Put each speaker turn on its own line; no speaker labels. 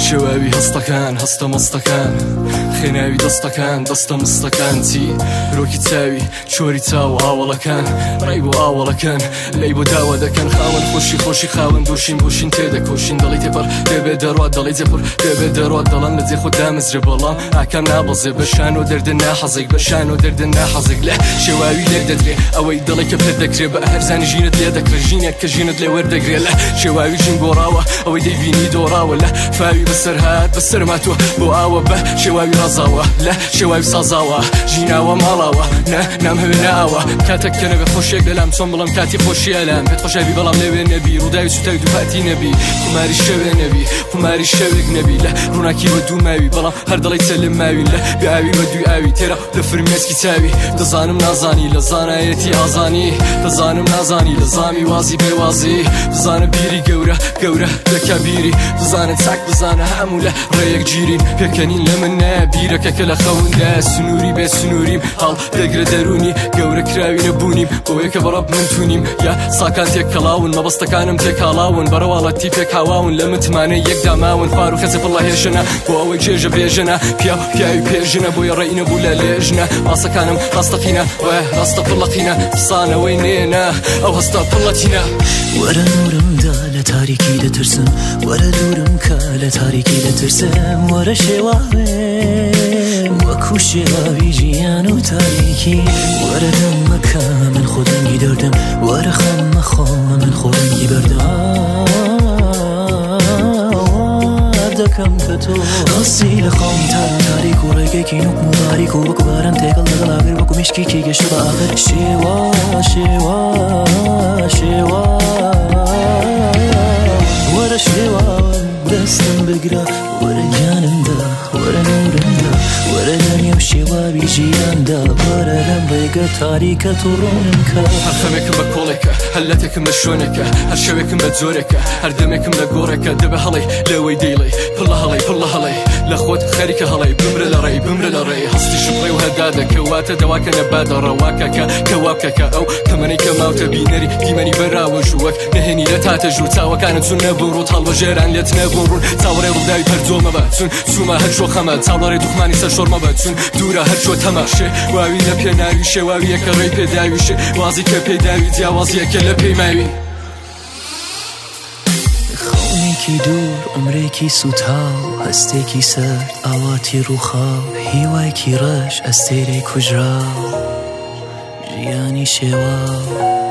شێواوی هەستەکان هەستە مەستەکان خێناوی دەستەکان دەستە مستەکان چی رۆکی چاوی چۆری چاو ئاوەڵەکان ڕێی بۆ ئاوەڵەکان لەی بۆ داوا دەکەن خاوەن خۆشی خۆشی خاوەن دۆشین بۆشین تێدەکۆشین دەڵی تێپەڕ دەبێ دەڕات دەڵی جێپڕ دەبێ دەڕات دەڵم لە جێ خۆ دامەزرێ بەڵام ئاکام نابەزێ بە شان و دەردن ناحەزێک بە شان و دەردن ناحەزێک لە شێواوی لێک دەدرێ ئەوەی دەڵێ کە پێت دەکرێ بە هەرزانی ژینت لێ دەکرێ ژینێک کە ژینت لێ وەردەگرێ لە شێواوی ژین گۆڕاوە ئەوەی دەیبینی دۆڕاوە لە فاوی بەسەر هات بەسەر ماتوە بۆ ئاوە بە شێواوی ڕازاوە لە شێواوی سازاوە ژیناوە ماڵاوە نە نامهەوێ ناوە کاتێک کە نەبێ خۆشیێک لەلام چۆن بڵم کاتی خۆشیە لام پێت خۆشەبی بەڵام لەوێ نەبی ڕووداوی سوتاوی دووپاتی نەبی قوماری شەوێ نەبی قوماری شەوێک نەبی لە ڕووناکی بە دوو ماوی بەڵام هەر دەڵێی چەلم ماوی لە بێ ئاوی بە دووی ئاوی تێرە لە فرمێسکی چاوی دەزانم نازانی لە زانایەتی ئازانی دەزانم نازانی لە زامی وازی بێوازی بزانە بیری گەورە گەورە دەکا بیری بزانە چاک بزانە هەموو لە ڕێیەک گیرین پێکەنین لە من نایە بیرەکە کە لە خەوندا سنووری بێ سنووریم هەڵ دەگرە دەروونی گەورە کراوی نەبوونیم بۆیە کە بەڕەب من تونیم یا ساکان تێکەڵاون مەبەستەکانم تێکاڵاون بەڕەواڵەتی پێکهاواون لە متمانەی یەکدا ماون خوار و خەزە پڕ لە هێژنە بۆ ئەوەی چێژە بێژنە پیا پیاوی پێژنە بۆیە ڕێی نەبوو لە لێژنە ڕاستەکانم ڕاستەقینە وایە ڕاستە پڕ لە قینە پسانەوەی نێنە ئەو هەستە پڕ لە تینە.
وەرە نورم دا لە تاریکی دەترسم وەرە دوورم کە لە تاریکی دەترسم وەرە شێواوێم وەکو شێواوی ژیان و تاریکی وەرە دەم مەکە من خۆ دەنگی دەردم وەرە خەم مەخۆ من خۆ ڕەنگی بەردەم دەکەم کە تۆ هەستی لە خەونی تار و تاریک و ڕێگەیەکی نوقم و باریک و وەکو باران تێکەڵ لەگەڵ ئاگر وەکو مشکێکی گەشتە بە ئاخر شێوا شێوا شێوا وەرە شێواوم دەستم بگرە وەرە گیانمدا وەرە نورمدا وەرە لە نێو شێواوی ژیاندا وەرە لەم ڕێگە تاریکە تۆ ڕوونم کە.
هەر خەمێکم بە کۆڵێکە هەر لەتێکم لە شوێنێکە هەر شەوێکم بە جۆرێکە هەر دەمێکم لە گۆڕێکە دەبێ هەڵەی لەوەی دەیڵێی پڕ لە هەڵەی پڕ لە هەڵەی لە خۆت خەریکە هەڵەی بمرە لە ڕێی بمرە لە ڕێی هەستی شپڕێ و هەدادە کە واتە دەواکە نەبادە ڕەواکە کە کە وابکە کە ئەو تەمەنەی کە ماوتە بینەری دیمەنی بەراوەژوو وەک نهێنی لە تاتە ژوور چاوەکانت چون نەبوون ڕووت هەڵبژێران لێت نەبوون ڕوون چاوەڕێ ڕووداوی پەرجۆ مەبە چون چوومە هەر شۆ خەمە چاوەڕێ دوخمانی سەر شۆڕ مەبە چون دوورە هەر شۆ تەمە شێواوی لە پێناوی شێواویەکە ڕێی پێداوی شێوازی کە پێداوی جیاوازیەکە لە پێی ماوی.
خەونێکی دوور عومرێکی سووتاو هەستێکی سەرد ئاواتی ڕووخاو هیوایەکی ڕەش ئەستێرەی کوژراو ژیانی شێواو.